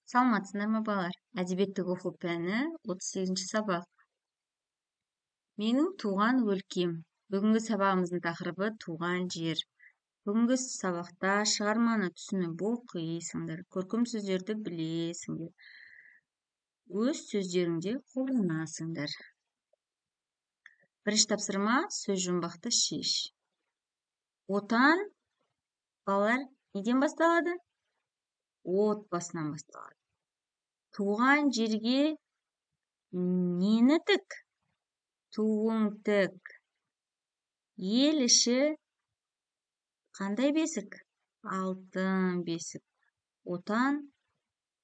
Саламатсыздар ма, балалар? Әдебиетті оқу пәні, 38-сабақ. Менің туған өлкем. Бүгінгі сабағымыздың тақырыбы туған жер. Бүгінгі сабақта шығарманы түсініп оқисыңдар, көркем сөздерді білесіңдер, өз сөздеріңде қолданасыңдар. Бірінші тапсырма: сөз жұмбақты шеш. Отан, балалар, неден басталады? Отбасынан басталады. Туған жерге нені тік? Туың тік. Ел іші қандай бесік? Алтын бесік. Отан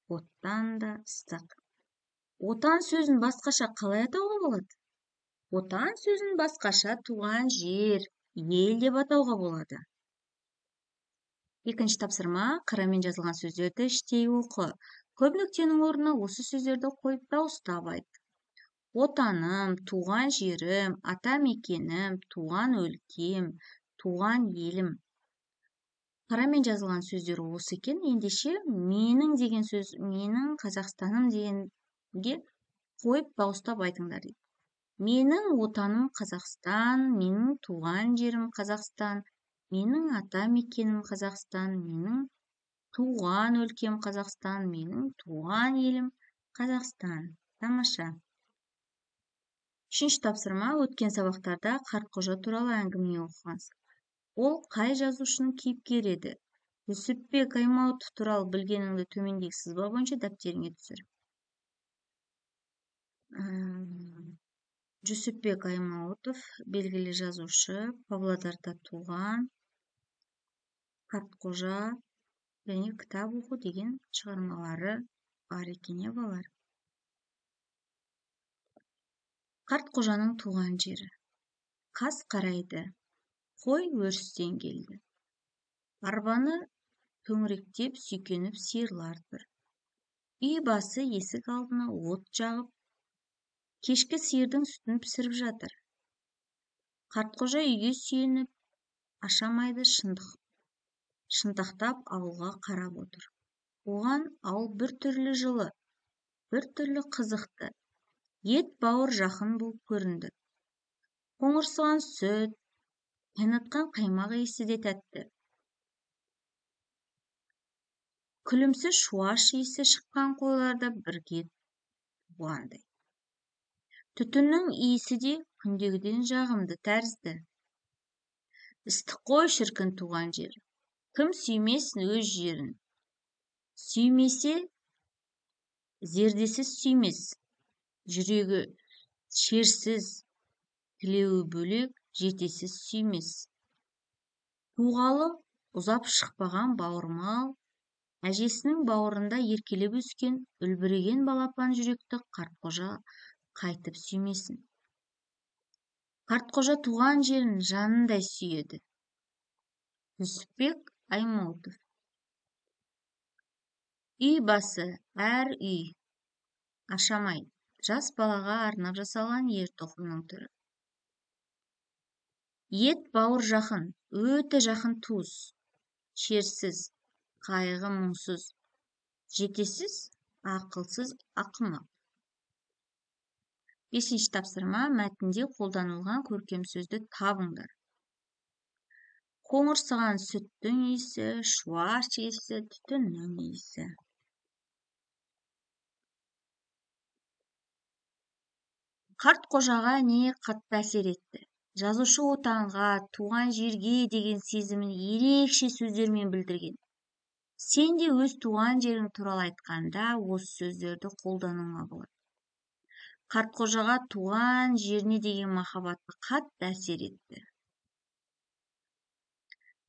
оттан да ыстық. Отан сөзін басқаша қалай атауға болады? Отан сөзін басқаша туған жер, ел деп атауға болады. Екінші тапсырма: қарамен жазылған сөздерді іштей оқы. Көп нүктенің орнына осы сөздерді қойып дауыстап айт. Отаным, туған жерім, ата мекенім, туған өлкем, туған елім. Қарамен жазылған сөздер осы екен. Ендеше менің деген сөз, менің Қазақстаным дегенге қойып дауыстап айтыңдар дейді. Менің отаным Қазақстан, менің туған жерім Қазақстан, менің ата мекенім Қазақстан, менің туған өлкем Қазақстан, менің туған елім Қазақстан. Тамаша. Үшінші тапсырма: өткен сабақтарда Қартқожа туралы әңгіме оқығансың. Ол қай жазушының кейіпкері еді? Жүсіпбек Аймауытов туралы білгеніңді төмендегі сызба бойынша дәптеріңе түсір. Жүсіпбек Аймауытов белгілі жазушы, Павлодарда туған, Қартқожа және кітап оқу деген шығармалары бар екен, балалар. Қартқожаның туған жері. Қас қарайды, қой өрістен келді. Арбаны төңіректеп сүйкеніп сиырлар тұр. Үй басы есік алдына от жағып, кешкі сиырдың сүтін пісіріп жатыр. Қартқожа үйге сүйеніп, ашамайды шынтақтап ауылға қарап отыр. Оған ауыл бір түрлі жылы, бір түрлі қызықты, ет бауыр жақын болып көрінді. Қоңырсыған сүт, қайнатқан қаймақ иісі де тәтті. Күлімсі шуаш иісі шыққан қойлар да бірге туғандай. Түтіннің иісі де күндегіден жағымды тәрізді. Ыстық қой шіркін туған жер. Кім сүймесін өз жерін? Сүймесе, зердесіз сүймес. Жүрегі шерсіз, тілеуі бөлек, жетесіз сүймес. Туғалы ұзап шықпаған бауырмал, әжесінің бауырында еркелеп өскен, үлбіреген балапан жүректі Қартқожа қайтып сүймесін. Қартқожа туған жерін жанындай сүйеді. Жүсіпбек Аймауытов. Үй басы, әр үй, ашамай, жас балаға арнап жасалған ер тоқымның түрі. Ет бауыр жақын, өте жақын туыс, шерсіз, қайғы мұңсыз, жетесіз, ақылсыз, ақымақ. Бесінші тапсырма: мәтінде қолданылған көркем сөзді табыңдар. Қоңырсыған сүттің иісі, шуаш иісі, түтіннің иісі. Қартқожаға не қатты әсер етті? Жазушы отанға, туған жерге деген сезімін ерекше сөздермен білдірген. Сен де өз туған жерің туралы айтқанда осы сөздерді қолдануыңа болады. Қартқожаға туған жеріне деген махаббаты қатты әсер етті.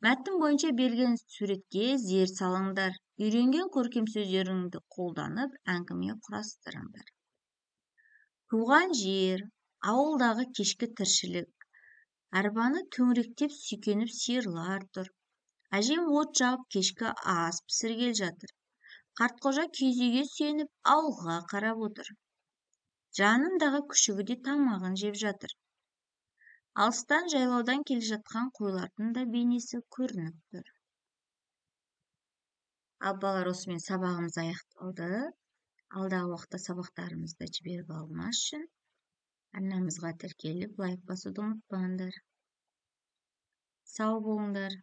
Мәтін бойынша берілген суретке зер салыңдар. Үйренген көркем сөздеріңді қолданып, әңгіме құрастырыңдар. Туған жер, ауылдағы кешкі тіршілік. Арбаны төңіректеп сүйкеніп сиырлар тұр. Әжем от жағып кешкі ас пісіргелі жатыр. Қартқожа киіз үйге сүйеніп ауылға қарап отыр. Жанындағы күшігі де тамағын жеп жатыр. Алыстан жайлаудан келе жатқан қойлардың да бейнесі көрініп тұр. Ал, балалар, осымен сабағымыз аяқталды. Алдағы уақытта сабақтарымызды жіберіп алмас үшін арнамызға тіркеліп, лайк басуды ұмытпаңдар. Сау болыңдар!